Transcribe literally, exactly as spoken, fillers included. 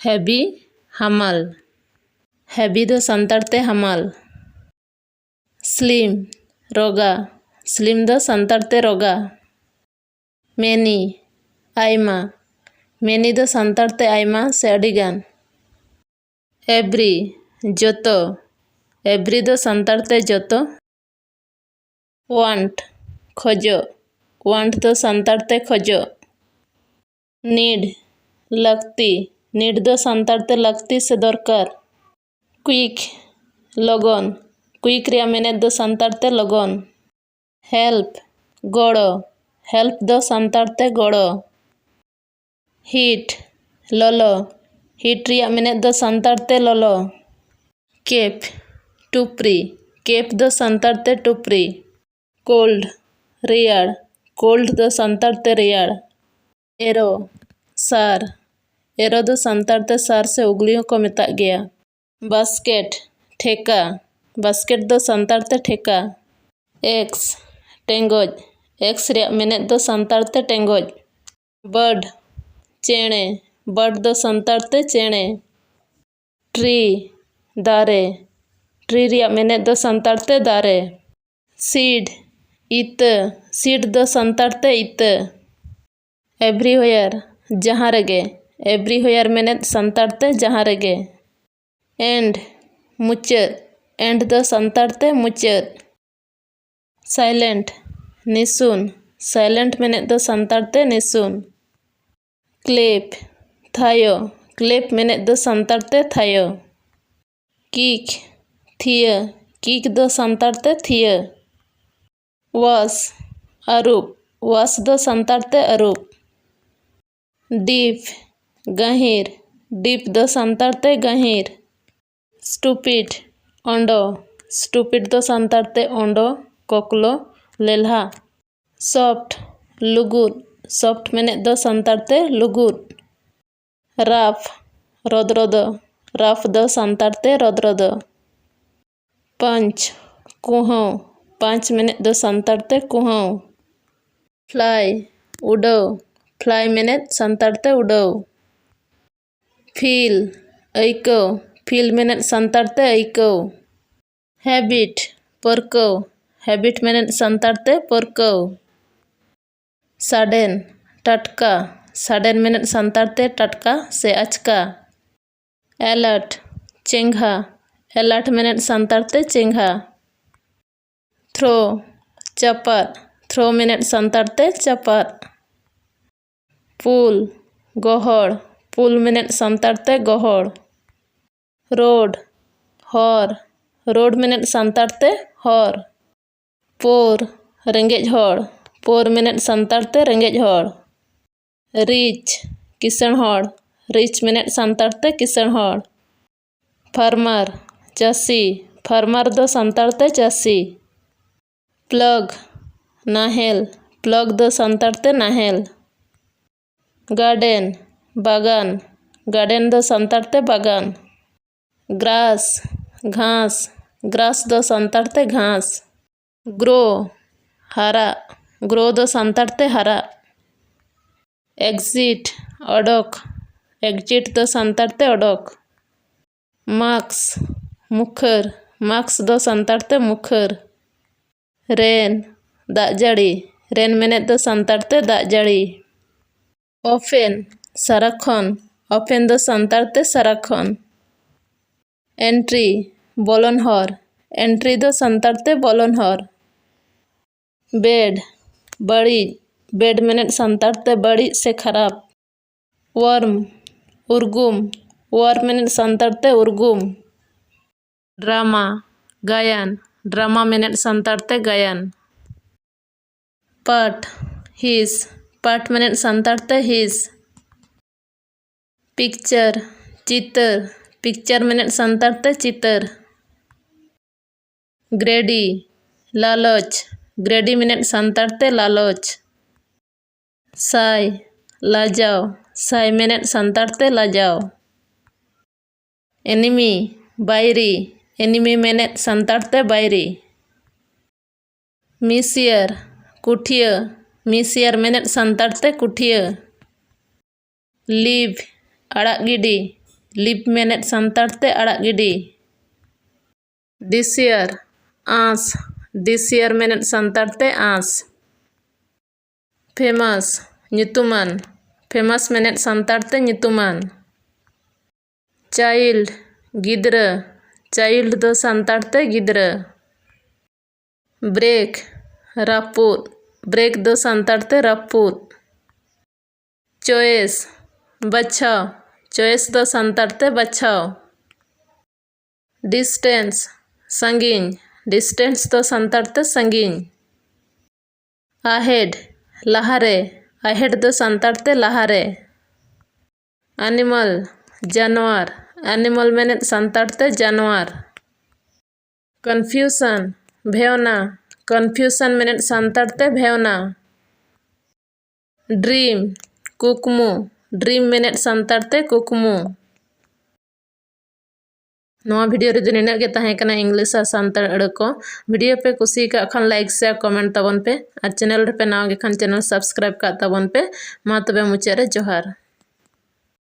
Heavy, ᱦᱟᱢᱟᱞ᱾ Heavy ᱫᱚ ᱥᱟᱱᱛᱟᱲ ᱛᱮ ᱦᱟᱢᱟᱞ᱾ Slim, ᱨᱚᱜᱟ᱾ Slim ᱫᱚ ᱥᱟᱱᱛᱟᱲ ᱛᱮ ᱨᱚᱜᱟ᱾ Many, ᱟᱭᱢᱟ᱾ Many ᱫᱚ ᱥᱟᱱᱛᱟᱲ ᱛᱮ ᱟᱭᱢᱟ ᱥᱮ ᱟᱹᱰᱤᱜᱟᱱ᱾ Every, ᱡᱚᱛᱚ᱾ Every ᱫᱚ ᱥᱟᱱᱛᱟᱲ ᱛᱮ ᱡᱚᱛᱚ᱾ Want, ᱠᱷᱚᱡᱚᱜ᱾ Want ᱫᱚ ᱥᱟᱱᱛᱟᱲ ᱛᱮ ᱠᱷᱚᱡᱚᱜ᱾ Need, ᱞᱟᱹᱠᱛᱤ᱾ Need ᱫᱚ ᱥᱟᱱᱛᱟᱲ ᱛᱮ ᱞᱟᱹᱠᱛᱤ ᱥᱮ ᱫᱚᱨᱠᱟᱨ᱾ Quick, ᱞᱚᱜᱚᱱ᱾ Quick ᱨᱮᱭᱟᱜ ᱢᱮᱱᱮᱛ ᱫᱚ ᱥᱟᱱᱛᱟᱲ ᱛᱮ ᱞᱚᱜᱚᱱ᱾ Help, ᱜᱚᱲᱚ᱾ Help ᱫᱚ ᱥᱟᱱᱛᱟᱲ ᱛᱮ ᱜᱚᱲᱚ᱾ Heat, ᱞᱚᱞᱚ᱾ Heat ᱨᱮᱭᱟᱜ ᱢᱮᱱᱮᱛ ᱫᱚ ᱥᱟᱱᱛᱟᱲ ᱛᱮ ᱞᱚᱞᱚ᱾ Cap, ᱴᱩᱯᱨᱤ᱾ Cap ᱫᱚ ᱥᱟᱱᱛᱟᱲ ᱛᱮ ᱴᱩᱯᱨᱤ᱾ Cold, ᱨᱮᱭᱟᱲ᱾ Cold ᱫᱚ ᱥᱟᱱᱛᱟᱲ ᱛᱮ ᱨᱮᱭᱟᱲ᱾ Arrow, ᱥᱟᱨ᱾ Arrow ᱫᱚ ᱥᱟᱱᱛᱟᱲ ᱛᱮ ᱥᱟᱨ ᱥᱮ ᱩᱜᱽᱞᱤ ᱦᱚᱸᱠᱚ ᱢᱮᱛᱟᱜ ᱜᱮᱭᱟ᱾ Basket, ᱴᱷᱮᱠᱟ᱾ Basket ᱫᱚ ᱥᱟᱱᱛᱟᱲ ᱛᱮ ᱴᱷᱮᱠᱟ᱾ Eggs, ᱴᱮᱸᱜᱚᱡ᱾ Eggs ᱨᱮᱭᱟᱜ ᱢᱮᱱᱮᱛ ᱫᱚ ᱥᱟᱱᱛᱟᱲ ᱛᱮ ᱴᱮᱸᱜᱚᱡ᱾ Bird, ᱪᱮᱬᱮ᱾ Bird ᱫᱚ ᱥᱟᱱᱛᱟᱲ ᱛᱮ ᱪᱮᱬᱮ᱾ Tree, ᱫᱟᱨᱮ᱾ Tree ᱨᱮᱭᱟᱜ ᱢᱮᱱᱮᱛ ᱫᱚ ᱥᱟᱱᱛᱟᱲ ᱛᱮ ᱫᱟᱨᱮ᱾ Seed, ᱤᱛᱟᱹ᱾ Seed ᱫᱚ ᱥᱟᱱᱛᱟᱲ ᱛᱮ ᱤᱛᱟᱹ᱾ Everywhere, ᱡᱟᱦᱟᱸ ᱨᱮᱜᱮ᱾ Everywhere ᱢᱮᱱᱮᱛ ᱥᱟᱱᱛᱟᱲ ᱛᱮ ᱡᱟᱦᱟᱸ ᱨᱮᱜᱮ᱾ End, ᱢᱩᱪᱟᱹᱫ᱾ End ᱫᱚ ᱥᱟᱱᱛᱟᱲ ᱛᱮ ᱢᱩᱪᱟᱹᱫ᱾ Silent, ᱱᱤᱥᱩᱱ᱾ Silent ᱢᱮᱱᱮᱛ ᱫᱚ ᱥᱟᱱᱛᱟᱲ ᱛᱮ ᱱᱤᱥᱩᱱ᱾ Clap, ᱛᱷᱟᱭᱚ᱾ Clap ᱢᱮᱱᱮᱛ ᱫᱚ ᱥᱟᱱᱛᱟᱲ ᱛᱮ ᱛᱷᱟᱭᱚ᱾ Kick, ᱛᱷᱤᱭᱟᱹ᱾ Kick ᱫᱚ ᱥᱟᱱᱛᱟᱲ ᱛᱮ ᱛᱷᱤᱭᱟᱹ᱾ Wash, ᱟᱹᱨᱩᱵ᱾ Wash ᱫᱚ ᱥᱟᱱᱛᱟᱲ ᱛᱮ ᱟᱹᱨᱩᱵ᱾ Deep, ᱜᱟᱹᱦᱤᱨ᱾ Deep ᱫᱚ ᱥᱟᱱᱛᱟᱲ ᱛᱮ ᱜᱟᱹᱦᱤᱨ᱾ Stupid, ᱚᱸᱰᱚ᱾ Stupid ᱫᱚ ᱥᱟᱱᱛᱟᱲ ᱛᱮ ᱚᱸᱰᱚ, ᱠᱚᱠᱞᱚ, ᱞᱮᱞᱦᱟ᱾ Soft, ᱞᱩᱜᱩᱫ᱾ Soft ᱢᱮᱱᱮᱛ ᱫᱚ ᱥᱟᱱᱛᱟᱲ ᱛᱮ ᱞᱩᱜᱩᱫ᱾ Rough, ᱨᱚᱫᱨᱚᱫᱚ᱾ Rough ᱫᱚ ᱥᱟᱱᱛᱟᱲ ᱛᱮ ᱨᱚᱫᱨᱚᱫᱚ᱾ Punch, ᱠᱩᱦᱟᱹᱣ᱾ Punch ᱢᱮᱱᱮᱛ ᱫᱚ ᱥᱟᱱᱛᱟᱲ ᱛᱮ ᱠᱩᱦᱟᱹᱣ᱾ Fly, ᱩᱰᱟᱹᱣ᱾ Fly ᱢᱮᱱᱮᱛ ᱥᱟᱱᱛᱟᱲ ᱛᱮ ᱩᱰᱟᱹᱣ᱾ ᱯᱷᱤᱞ, ᱟᱹᱭᱠᱟᱹᱣ᱾ ᱯᱷᱤᱞ ᱢᱮᱱᱮᱫ ᱥᱟᱱᱛᱟᱲ ᱛᱮ ᱟᱹᱭᱠᱟᱹᱣ᱾ ᱦᱮᱵᱤᱴ, ᱯᱟᱹᱨᱠᱟᱹᱣ᱾ ᱦᱮᱵᱤᱴ ᱢᱮᱱᱮᱫ ᱥᱟᱱᱛᱟᱲ ᱛᱮ ᱯᱟᱹᱨᱠᱟᱹᱣ᱾ ᱥᱟᱰᱮᱱ, ᱴᱟᱴᱠᱟ᱾ ᱥᱟᱰᱮᱱ ᱢᱮᱱᱮᱫ ᱥᱟᱱᱛᱟᱲ ᱛᱮ ᱴᱟᱴᱠᱟ ᱥᱮ ᱟᱪᱠᱟ᱾ ᱮᱞᱟᱨᱴ, ᱪᱮᱸᱜᱷᱟ᱾ ᱮᱞᱟᱨᱴ ᱢᱮᱱᱮᱫ ᱥᱟᱱᱛᱟᱲ ᱛᱮ ᱪᱮᱸᱜᱷᱟ᱾ ᱛᱷᱨᱳ, ᱪᱟᱯᱟᱫ᱾ ᱛᱷᱨᱳ ᱢᱮᱱᱮᱫ ᱥᱟᱱᱛᱟᱲ ᱛᱮ ᱪᱟᱯᱟᱫ᱾ ᱯᱩᱞ, ᱜᱚᱦᱚᱲ᱾ ᱯᱩᱞ ᱢᱮᱱᱮᱫ ᱥᱟᱱᱛᱟᱲ ᱛᱮ ᱜᱚᱦᱚᱲ᱾ ᱨᱳᱰ, ᱦᱚᱨ᱾ ᱨᱳᱰ ᱢᱮᱱᱮᱫ ᱥᱟᱱᱛᱟᱲ ᱛᱮ ᱦᱚᱨ᱾ ᱯᱳᱨ, ᱨᱮᱸᱜᱮᱡ ᱦᱚᱲ᱾ ᱯᱳᱨ ᱢᱮᱱᱮᱫ ᱥᱟᱱᱛᱟᱲ ᱛᱮ ᱨᱮᱸᱜᱮᱡ ᱦᱚᱲ᱾ ᱨᱤᱪ, ᱠᱤᱥᱟᱹᱬ ᱦᱚᱲ᱾ ᱨᱤᱪ ᱢᱮᱱᱮᱫ ᱥᱟᱱᱛᱟᱲ ᱛᱮ ᱠᱤᱥᱟᱹᱬ ᱦᱚᱲ᱾ ᱯᱷᱟᱨᱢᱟᱨ, ᱪᱟᱹᱥᱤ᱾ ᱯᱷᱟᱨᱢᱟᱨ ᱫᱚ ᱥᱟᱱᱛᱟᱲ ᱛᱮ ᱪᱟᱹᱥᱤ᱾ ᱯᱞᱟᱜᱽ, ᱱᱟᱦᱮᱞ᱾ ᱯᱞᱟᱜᱽ ᱫᱚ ᱥᱟᱱᱛᱟᱲ ᱛᱮ ᱱᱟᱦᱮᱞ᱾ ᱜᱟᱨᱰᱮᱱ, ᱵᱟᱜᱟᱱ᱾ ᱜᱟᱨᱰᱮᱱ ᱫᱚ ᱥᱟᱱᱛᱟᱲ ᱛᱮ ᱵᱟᱜᱟᱱ᱾ ᱜᱨᱟᱥ, ᱜᱷᱟᱥ᱾ ᱜᱨᱟᱥ ᱫᱚ ᱥᱟᱱᱛᱟᱲ ᱛᱮ ᱜᱷᱟᱥ᱾ ᱜᱨᱳ, ᱦᱟᱨᱟᱜ᱾ ᱜᱨᱳ ᱫᱚ ᱥᱟᱱᱛᱟᱲ ᱛᱮ ᱦᱟᱨᱟᱜ᱾ ᱮᱠᱡᱤᱴ, ᱚᱰᱚᱠ᱾ ᱮᱠᱡᱤᱴ ᱫᱚ ᱥᱟᱱᱛᱟᱲ ᱛᱮ ᱚᱰᱚᱠ᱾ ᱢᱟᱠᱥ, ᱢᱩᱠᱷᱟᱹᱨ᱾ ᱢᱟᱠᱥ ᱫᱚ ᱥᱟᱱᱛᱟᱲ ᱛᱮ ᱢᱩᱠᱷᱟᱹᱨ᱾ ᱨᱮᱱ, ᱫᱟᱜ ᱡᱟᱹᱲᱤ᱾ ᱨᱮᱱ ᱢᱮᱱᱮᱫ ᱫᱚ ᱥᱟᱱᱛᱟᱲ ᱛᱮ ᱫᱟᱜ ᱡᱟᱹᱲᱤ᱾ ᱚᱯᱷᱮᱱ, ᱥᱟᱨᱟᱠᱷᱚᱱ᱾ ᱚᱯᱷᱮᱱ ᱫᱚ ᱥᱟᱱᱛᱟᱲ ᱛᱮ ᱥᱟᱨᱟᱠᱷᱚᱱ᱾ ᱮᱱᱴᱨᱤ, ᱵᱚᱞᱚᱱ ᱦᱚᱨ᱾ ᱮᱱᱴᱨᱤ ᱫᱚ ᱥᱟᱱᱛᱟᱲ ᱛᱮ ᱵᱚᱞᱚᱱ ᱦᱚᱨ᱾ ᱵᱮᱰ, ᱵᱟᱹᱲᱤᱡ᱾ ᱵᱮᱰ ᱢᱮᱱᱮᱫ ᱥᱟᱱᱛᱟᱲ ᱛᱮ ᱵᱟᱹᱲᱤᱡ ᱥᱮ ᱠᱷᱟᱨᱟᱯ᱾ ᱣᱟᱨᱢ, ᱩᱨᱜᱩᱢ᱾ ᱣᱟᱨᱢ ᱢᱮᱱᱮᱫ ᱥᱟᱱᱛᱟᱲ ᱛᱮ ᱩᱨᱜᱩᱢ᱾ ᱰᱨᱟᱢᱟ, ᱜᱟᱭᱟᱱ᱾ ᱰᱨᱟᱢᱟ ᱢᱮᱱᱮᱫ ᱥᱟᱱᱛᱟᱲ ᱛᱮ ᱜᱟᱭᱟᱱ᱾ ᱯᱟᱴ, ᱦᱤᱸᱥ᱾ ᱯᱟᱴ ᱢᱮᱱᱮᱫ ᱥᱟᱱᱛᱟᱲ ᱛᱮ ᱦᱤᱸᱥ᱾ ᱯᱤᱠᱪᱟᱨ, ᱪᱤᱛᱟᱹᱨ᱾ ᱯᱤᱠᱪᱟᱨ ᱢᱮᱱᱮᱫ ᱥᱟᱱᱛᱟᱲ ᱛᱮ ᱪᱤᱛᱟᱹᱨ᱾ ᱜᱨᱮᱰᱤ, ᱞᱟᱞᱚᱪ᱾ ᱜᱨᱮᱰᱤ ᱢᱮᱱᱮᱫ ᱥᱟᱱᱛᱟᱲ ᱛᱮ ᱞᱟᱞᱚᱪ᱾ ᱥᱟᱭ, ᱞᱟᱡᱟᱣ᱾ ᱥᱟᱭ ᱢᱮᱱᱮᱫ ᱥᱟᱱᱛᱟᱲ ᱛᱮ ᱞᱟᱡᱟᱣ᱾ ᱮᱱᱤᱢᱤ, ᱵᱟᱹᱭᱨᱤ᱾ ᱮᱱᱤᱢᱤ ᱢᱮᱱᱮᱫ ᱥᱟᱱᱛᱟᱲ ᱛᱮ ᱵᱟᱹᱭᱨᱤ᱾ ᱢᱤᱥᱤᱭᱟᱨ, ᱠᱩᱴᱷᱤᱭᱟᱹ᱾ ᱢᱤᱥᱤᱭᱟᱨ ᱢᱮᱱᱮᱫ ᱥᱟᱱᱛᱟᱲ ᱛᱮ ᱠᱩᱴᱷᱤᱭᱟᱹ᱾ ᱞᱤᱵᱷ, ᱟᱲᱟᱜ ᱜᱤᱰᱤ, leave ᱢᱮᱱᱮᱫ ᱥᱟᱱᱛᱟᱲ ᱛᱮ ᱟᱲᱟᱜ ᱜᱤᱰᱤ᱾ Desire, ᱟᱸᱥ, desire ᱢᱮᱱᱮᱫ ᱥᱟᱱᱛᱟᱲ ᱛᱮ ᱟᱸᱥ᱾ Famous, ᱧᱩᱛᱩᱢᱟᱱ, famous ᱢᱮᱱᱮᱫ ᱥᱟᱱᱛᱟᱲ ᱛᱮ ᱧᱩᱛᱩᱢᱟᱱ᱾ Child, ᱜᱤᱫᱽᱨᱟᱹ, child ᱫᱚ ᱥᱟᱱᱛᱟᱲ ᱛᱮ ᱜᱤᱫᱽᱨᱟᱹ᱾ Break, ᱨᱟᱹᱯᱩᱫ, break ᱫᱚ ᱥᱟᱱᱛᱟᱲ ᱛᱮ ᱨᱟᱹᱯᱩᱫ᱾ Choice, ᱵᱟᱪᱷᱟᱣ, choice ᱫᱚ ᱥᱟᱱᱛᱟᱲ ᱛᱮ ᱵᱟᱪᱷᱟᱣ᱾ Distance, ᱥᱟᱺᱜᱤᱧ, distance ᱫᱚ ᱥᱟᱱᱛᱟᱲ ᱛᱮ ᱥᱟᱺᱜᱤᱧ᱾ Ahead, ᱞᱟᱦᱟᱨᱮ, ahead ᱫᱚ ᱥᱟᱱᱛᱟᱲ ᱛᱮ ᱞᱟᱦᱟᱨᱮ᱾ Animal, ᱡᱟᱱᱣᱟᱨ, animal ᱢᱮᱱᱮᱫ ᱥᱟᱱᱛᱟᱲ ᱛᱮ ᱡᱟᱱᱣᱟᱨ᱾ Confusion, ᱵᱷᱮᱣᱱᱟ, confusion ᱢᱮᱱᱮᱫ ᱥᱟᱱᱛᱟᱲ ᱛᱮ ᱵᱷᱮᱣᱱᱟ᱾ Dream, ᱠᱩᱠᱢᱩ, dream ᱢᱮᱱᱮᱫ ᱥᱟᱱᱛᱟᱲ ᱛᱮ ᱠᱩᱠᱢᱩ᱾ ᱱᱚᱣᱟ video ᱨᱮᱫᱚ ᱱᱤᱱᱟᱹᱜ ᱜᱮ ᱛᱟᱦᱮᱸ ᱠᱟᱱᱟ English ᱟᱨ ᱥᱟᱱᱛᱟᱲ ᱟᱹᱲᱟᱹ ᱠᱚ᱾ Video ᱯᱮ ᱠᱩᱥᱤ ᱟᱠᱟᱫ ᱠᱷᱟᱱ like, share, comment ᱛᱟᱵᱚᱱ ᱯᱮ ᱟᱨ channel ᱨᱮᱯᱮ ᱱᱟᱣᱟ ᱜᱮ ᱠᱷᱟᱱ channel subscribe ᱠᱟᱜ ᱛᱟᱵᱚᱱ ᱯᱮ᱾ ᱢᱟ ᱛᱚᱵᱮ ᱢᱩᱪᱟᱹᱫ ᱨᱮ ᱡᱚᱦᱟᱨ᱾